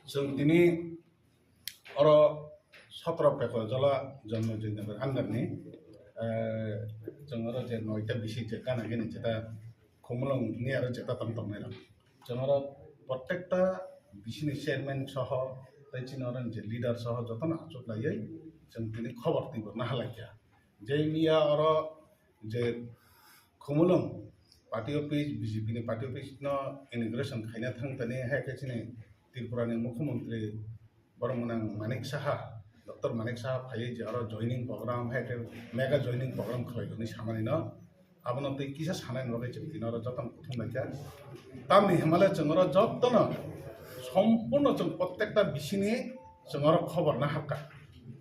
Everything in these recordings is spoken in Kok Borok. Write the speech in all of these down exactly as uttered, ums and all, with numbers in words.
Chwng tini oro sotro Pekojola Janmajoi Nagar under ni, eh, chwng oro je noita bisi je gana gini jeta Khumulwng ni aro jeta tong tongnai rok. Chwng oro prottekta bisi ni chairman soho tei chini oro je leader soho jotono achuk laiwi chwng tini khobor twibo naha laikha. Je miya oro je Khumulwng party office, B J P ni party office no inauguration khaina thang tani hai khe chini Tripura ni Mukhyamantri borok mwnang Manik Saha, Doctor Manik Saha phaiwi je oro joining program hai khe mega joining program khlai hwnwi samani no, abono twi kisa sanani bagwi chwng tini oro jotono kuthum laikha. Tamni hwnmale chwng oro jotono sompurno chwng prottekta bisini chwng oro khobor naharkha.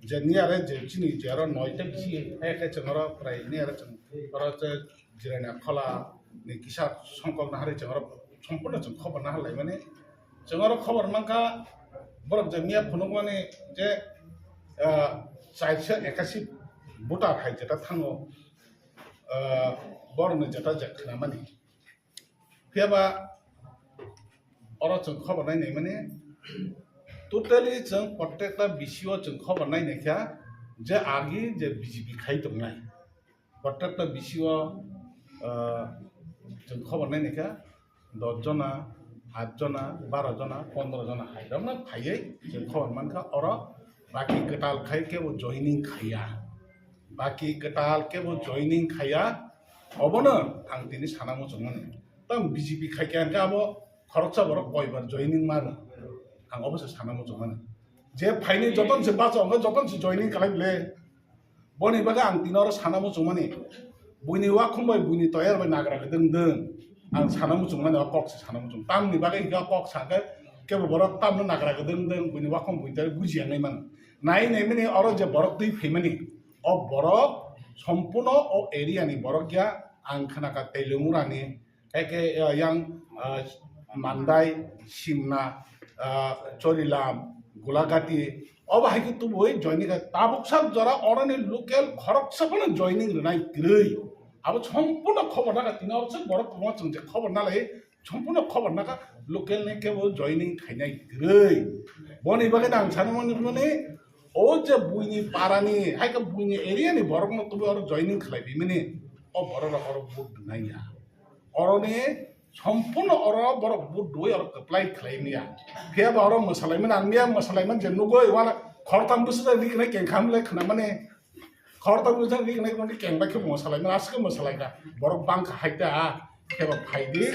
Je niyare je chini je oro noita bisi hai khe chwng oro prai niyare chwng oro je Jirania Khola ni kisa songkok naharwi chwng oro sompurno chwng khobor nahar laimani. Chwng oro khobor mankha borok je miya phunukmani je, ah, chairsa ekasi voter hai jeta thango, ah, borokni jeta je khnamani. Phiyaba oro chwng khobor nai naimani, totally chwng prottekta bisio chwng khobor nai naikha je agi je B J P khai tongnai. Prottekta bisio, ah, chwng khobor nai naikha dos jona, aat jona, baro jona, pondro jona hai rokno phaiwi chwng khobor mankha oro baki kwtal khai kebo joining khaiya. Baki kwtal kebo joining khaiya, obono ang tini sana muchungmani. Tamo B J P khaikha hwnkhe abo khoroksa borok koibar joining mano, ang obosa sana muchungmani. Je phaini joton se bacha hwnkhe joton se joining khlai le. Boni bagwi ang tini oro sana muchungmani. Buini wakhum bai buini toyar bai nagra khe dwng dwng. Ang sana muchungmani o kok se sana muchung. Tamni bagwi hwnkhe o kok sakhe kebo borok tamno nagra khe dwng dwng buini wakhum buini toyar bujiya nai mano. Nai naimani oro je borok twi phaimani. O borok sompurno o area ni borok ya, ang khnakha Teilungurani, eke, eh, yang, eh, Mandai, Simna, eh, Chorilam, Gulagati, obo hai khe tubui joining khe tabuk sak jora oroni local khoroksa phano joining rwnai kwrwi. Abo sompurno khobor naka tini oro borok kwbangma chwng je khobor nalai, sompurno khobor naka local ni kebo joining khainai kwrwi. Boni bagwi ang sani mani mani o je buini parani, hai khe buini area ni borok no tubui oro joining khlai bimani, o borok rok oro vote rwnai ya. Oroni sompurno oro borok vote rwui oro kwplai khlai maya. Phiya ba oro mwsalaimani ang maya mwsalaimani je nugui wala khortam bwswk ri khnai kengkha mlai khna mani. Khoroktham rijak ri nai mani keng bai khe mwsalai mani aswk mwsalai kha. Borok bang kha hai ta. Khe ba phai di.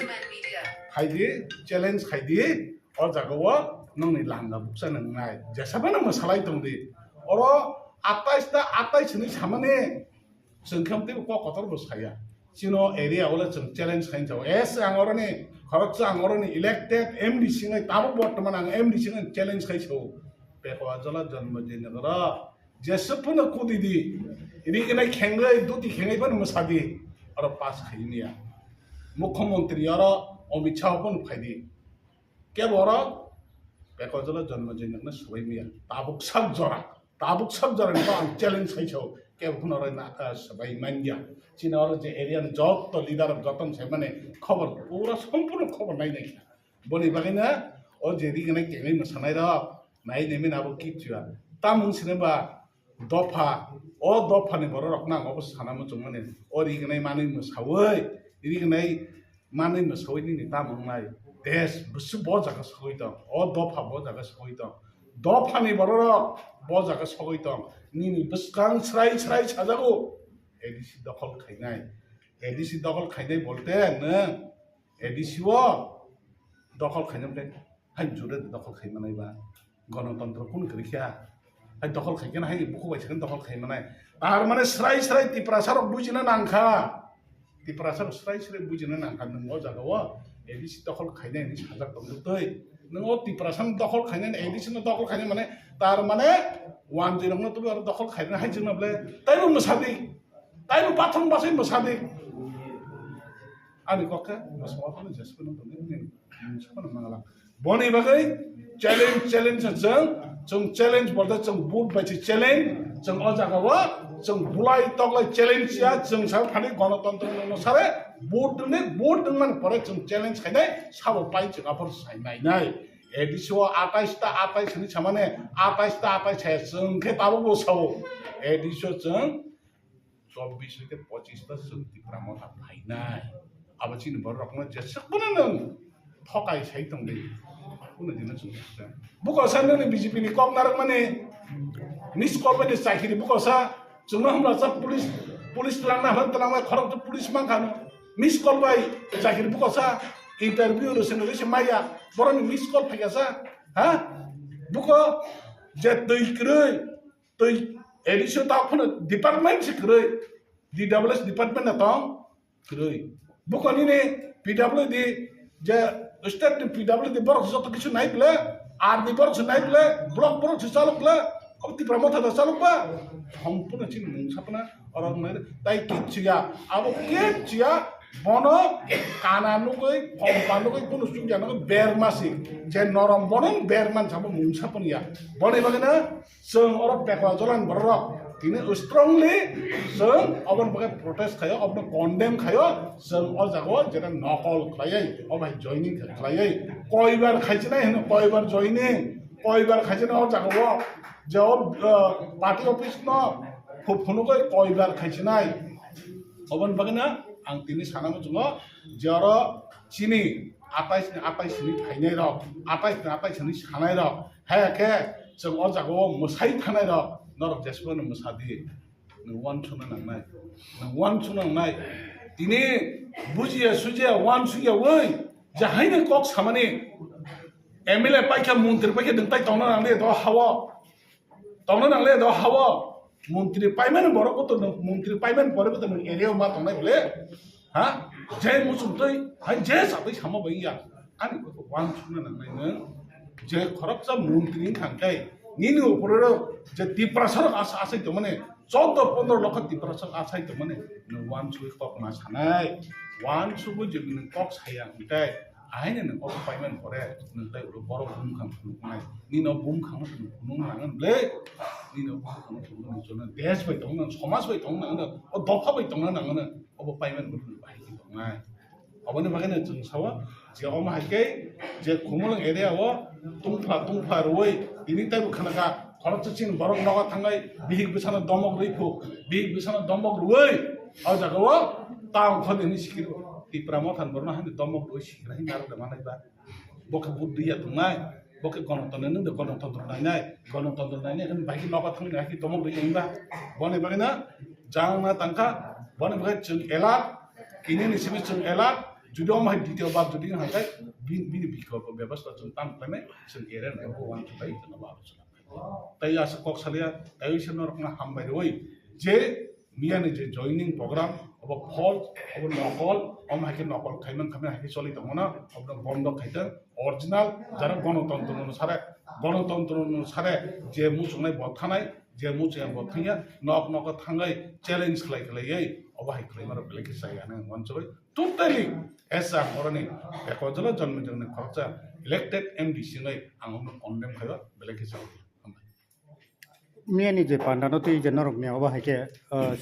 Phai di, challenge khai di. O jaga o nongni langa bukcha nang nai. Jesa phano mwsalai tong di. Oro atais ta atais hinwi samani chwng khe tei kok kotor bo saya. Chino area o le chwng challenge khai chao. Es ang oroni khoroksa ang oroni elected M D C ngai tamo bortoman ang M D C ngai challenge khai chao. Pekojola Janmajoi Nagar o Jeswk phano kudi di. Ri gwnai khengwi, duti khengwi phano mwsa di. Oro pass khai maya. Mukhyamantri oro Amit Shah phano phai di. Kebo oro Pekojola Janmajoi Nagar no swbai maya. Tabuk sak jora. Tabuk sak jora ni ang challenge khai sao. Kebo phano oro na, ah, swbai manya. Chini oro je area ni joto leader rok joto ni sai mani khobor pura sompurno khobor nai nai kha. Boni bagwi no o je ri gwnai kengwi mwsanai rok nai nai mani abo kichwa. Tamung sini ba dopha, o dopha ni borok rok no ang obo sana muchung mani. O ri gwnai manwi mwsawi, ri gwnai manwi mwsawi nini tamung nai. Des bwswk bo jaga sogwi tong, o dopha bo jaga sogwi tong, dopha ni borok rok bo jaga sogwi tong. Nini bwskang srai srai sajago A D C dokhol khainai. A D C dokhol khainai bolte nwng A D C o dokhol khainai bwle hai jure dokhol khai manai ba. Gonotontro kun kwrwi kha. Hai dokhol khai khe hai bukhuk bai sakhe dokhol khai manai. Tar mane srai srai Tiprasa rok bujina nang kha. Tiprasa rok srai srai bujina nang kha nwng o jaga o A D C dokhol khainai hinwi sajak tong twi. Nwng o Tiprasa ni dokhol khainai A D C no dokhol khainai mane tar mane wanjwi rok no twi aro dokhol khainai hai jwk no bwle taibo mwsa di. Taibo pathor basai mwsa di. Ani kok khe mwsama phano jesphano tongwi nini mwsama no mangala. Boni bagwi challenge, challenge chwng, chwng challenge bolte chwng vote bai se challenge, chwng o jaga o chwng bulai toklai challenge ya, chwng sa phani gonotontro no sare vote ni, vote ni man pore chwng challenge khainai sabo pai chwng aphor sai nai nai. A D C o atais ta atais hinwi samani, atais ta atais saya chwng khe tabukbo sao. A D C o chwng chobbish hoite pochis ta chwng Tipra Motha phainai. Abo chini borok rokno jeswk bono nwng thokai sai tongdi. Bono dino chwng khe. Buko sa nini B J P ni kok narwkmani miss call bai ni chakiri buko sa chwngno hamla sa police, police twlangna hwn twlangmai khorok to police mankha no. Miss call bai chakiri buko sa interview rwsino rwsi maya boroni miss call phaikha sa. Ha? Buko je twi kwrwi, twi A D C o ta phano department se kwrwi, D W S department na tong kwrwi. Buko nini P W D je state ni P W D borok joto kisu nai ble, R D borok se nai ble, block borok se chalok ble, abo Tipra Motha da chalok ba. Sompurno chini mung sapna oro nai tai kichiya, abo kichiya bono kana nugui, pompa nugui, kunu chukya nugui berma si. Je norom bono berman sabo mung sapnya. Boni bagina Chwng oro Pekwa Jolan borok tini strongly chwng oboni bagwi protest khayo, obono condemn khayo, chwng o jaga o jeta nokol khlaiwi, o bai joining khlaiwi, koibar khaichinai hino, koibar joining, koibar khaichinai o jaga o je o, uh, party office no phunugwi koibar khaichinai. Oboni bagwi no ang tini sana muchungo je oro chini atais ni atais ni phainai rok, atais ni atais ni sanai rok, Haya khe chwng o jaga o mwsai thanai rok norok jeswkno mwsa di. Nwng uansukna nangnai. Nwng uansukna nangnai. Tini bujiya sujiya uansukya wi je haino kok samani M L A paikha montri paikha nwng tai tongna nangle do hao. Tongna nangle do hao. Montri paimani borok bo to nwng montri paimani pore bo to nwng area o ma tongnai ble. Ha? Je muchung twi, hai je satwi sama bai ya. Ani kok uansukna nangnai nwng. Je khoroksa montri wngkha khe, nini upore je Tiprasa rok asa asai tongmani, choudo pondro lokho Tiprasa rok asai tongmani, nwng uansugwi kok ma sanai. Uansugwi je nwng kok saya hwnkhe, ahaino nwng obo paimani pore, nwng tai ulo borok bumkhang phunuknai. Nini o bumkhang no phunuk nang ble, nini o bumkhang no phunuk nang, desh bai tong nang, somaj bai tong nang, o dopha bai tong nang, obo paimani pore nwng bahai khe tongnai. Oboni bagwi no chwng sao, je omo hai khe je Khumulwng area o tungphla tungphla rwui tini taibo khna kha, khoroksa chini borok nogo thangwi bihik bwsano domok rwi phu, bihik bwsano domok rwui o jaga o town khoni hwnwi sikiro. Tipra Motha ni borokno haino domok rwui sikira hwnwi narwk da manai ba. Bo khe buddhi ya tongnai, bo khe gonotontro nung de gonotontro nainai, gonotontro nainai hwnwi bai khe nogo thangwi hai khe domok rwi hwnwi ba. Boni bagwi no jang na tangkha, boni bagwi chwng alert, Kinini simi chwng alert, jodi omo hai ditio bar jodi wng hai khe, bi-, bini bikolpo bebostha chwng tamo khlainai, chwng area ni abo uansuk bai chwng abo alochona khlainai. Tai aswk kok salia, tai se norokno hambai rwi, je miyani je joining program, obo false, obo nokol, omo hai khe nokol khaimang khaimang hai khe choli tongmano, obono bondo khaitwng, original, jara gonotontro no sare, gonotontro no sare, je muchungnai bo thanai, je muchung bo thangya, nok nogo thangwi challenge khlai khlaiwi, obo hai khlaima rok belai khe chaya nang uansugwi. Totally, as a oroni Pekwa Jola Jonmi Jongnai khoroksa elected M D C wngwi ang omono condemn khaio, belai khe chaya. Hambai. Miyani je panda no twi je norok ni obo hai khe, uh,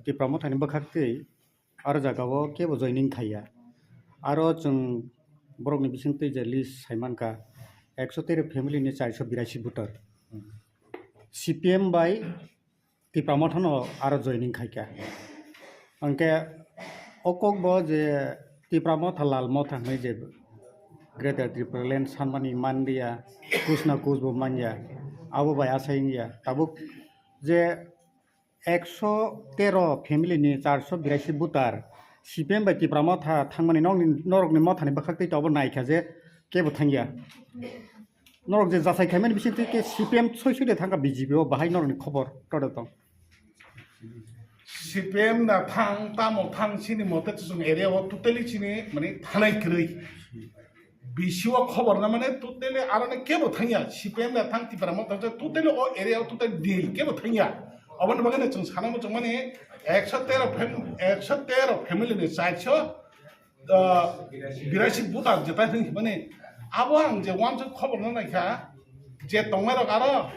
Tipra Mothani bwkhak twi aro jaga o kebo joining khaiya. Aro chwng borok ni bising twi je list sai mankha, ekso tero family ni chairso birashi voter. Hmm. C P M bai Tipra Motha no aro joining khaikha. Hwnkhe o kok bo je Tipra Motha, Lal Motha hwnwi je Greater Tipraland sanmani manliya, kuch na kuch bo manya, abo bai asai wngya. Tabuk je ekso tero family ni charso birashi voter C P M bai Tipra Motha thangmani nokni, norokni Mothani bwkhak twi tabuk naikha je kebo thangya. Norok je jachai khaimani bisingtwi khe C P M soi soi de thangkha B J P o, bahai norokni khobor tode tong? C P M na thang, tamo thang, chini mote to chwng area o totally chini mane thanai kwrwi. B C o khobor na mane totally aroni kebo thangya, C P M na thang, Tipra Motha thang, totally o area o totally nil, kebo thangya. Oboni bagwi no chwng sana muchung mani ekso tero fam-, ekso tero family ni chairso ah, birashi voter jetai hwnwi himani, abo ang je uansuk khobor no naikha, je tongnai rok aro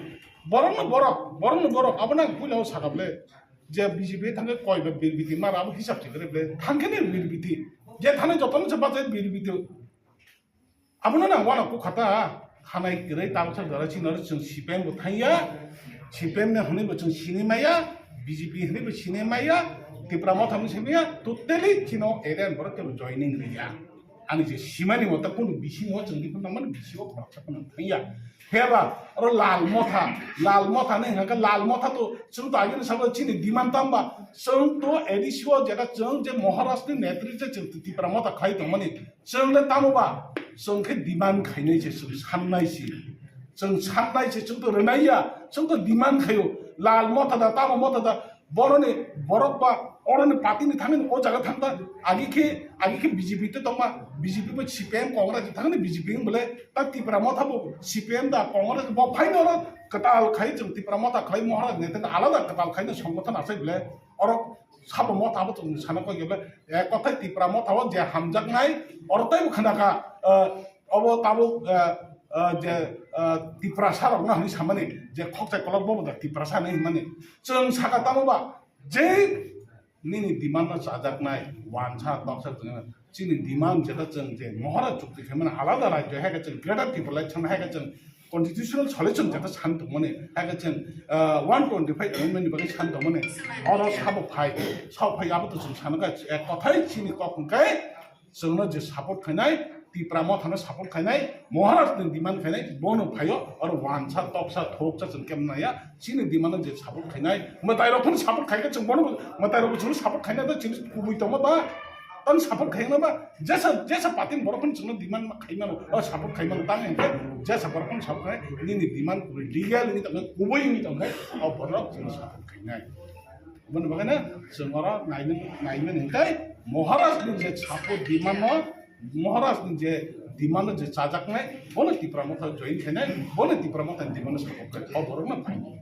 borok no borok, borok no borok, abo no ang puila o sakha ble, je B J P thangkhe koi ba birbiti mar abo hisab se kre ble, thangkhe ni birbiti, je thani joto no se bachai birbiti. Abono nang wano kukhata hanai kwrwi tabuksa jora chini oro chwng C P M bo thangya, C P M ni hwnwi bo chwng sini maya, B J P hwnwi bo sini maya, Tipra Motha hwnwi sini maya, totally chino area ni borok kebo joining riya. Ani je simani moto kunu bisingo chwng diphan nangmani bisingo khoroksa phano thangya. Phiyaba oro Lal Motha, Lal Motha ni hwnka khe Lal Motha to chwng to agini sabo chini demand tamba chwng to A D C o jeta chwng je Maharaj ni netri je chwng Tipra Motha khai tongmani chwng le tamo ba chwng khe demand khainai se chwng sannai se chwng sannai se chwng to rwnai ya chwng to demand khaio Lal Motha da tamo Motha da Boroni borok ba oroni party ni thangni o jaga thangta agi khe agi khe B J P te tongma B J P bo C P M Congress ni thangni B J P wng bole ta Tipra Motha bo C P M da Congress bo phaino oro kwtal khai chwng Tipra Motha khlai Maharaj ni thangni alada kwtal khaino songgothon achai bole oro sabo Motha bo chwng sana koi bole ek kothai Tipra Motha o je hamjaknai oro tei bo khnaka obo tabuk je Tiprasa rok no hinwi samani je khokchai kolok bo da Tiprasa hinwi hwnmani chwng saka tamo ba je nini demand no chajaknai wansa toksa chwng chini demand jeta chwng je Maharaj chukti khaimani alada rajyo hai khe chwng greater Tripura lai thangna hai khe chwng constitutional solution jeta san tongmani hai khe chwng one twenty five amendment ni bagwi san tongmani oro sabo phai sok phai abo to chwng sanaka ek kothai chini kok hwnkhe Chwngno je support khainai, Tipra Mothano support khainai, Maharaj ni demand khainai, bono phaio, oro wansa, toksa, thoksa chwng kemnaya, chini demand je support khainai, mwtai rok phano support khaikhe chwng bono, mwtai rok chwng support khainai da chini kubui tongma ba, tang support khaina ba, jesa, jesa patin borok phano chwngno demand ma khaimano, o support khaimano tang hinkhe, jesa borok phano support khainai, nini demand kubui legal ni tongkhe, kubui ni tongkhe, o borok chwngno support khainai. Boni bagwi no chwng oro naimani, naimani hinkhe Maharaj ni je support demand no, Maharaj ni je demand no je chajaknai, bono Tipra Motha join khainai, bono Tipra Motha ni demand no support khainai, o borok no phainai.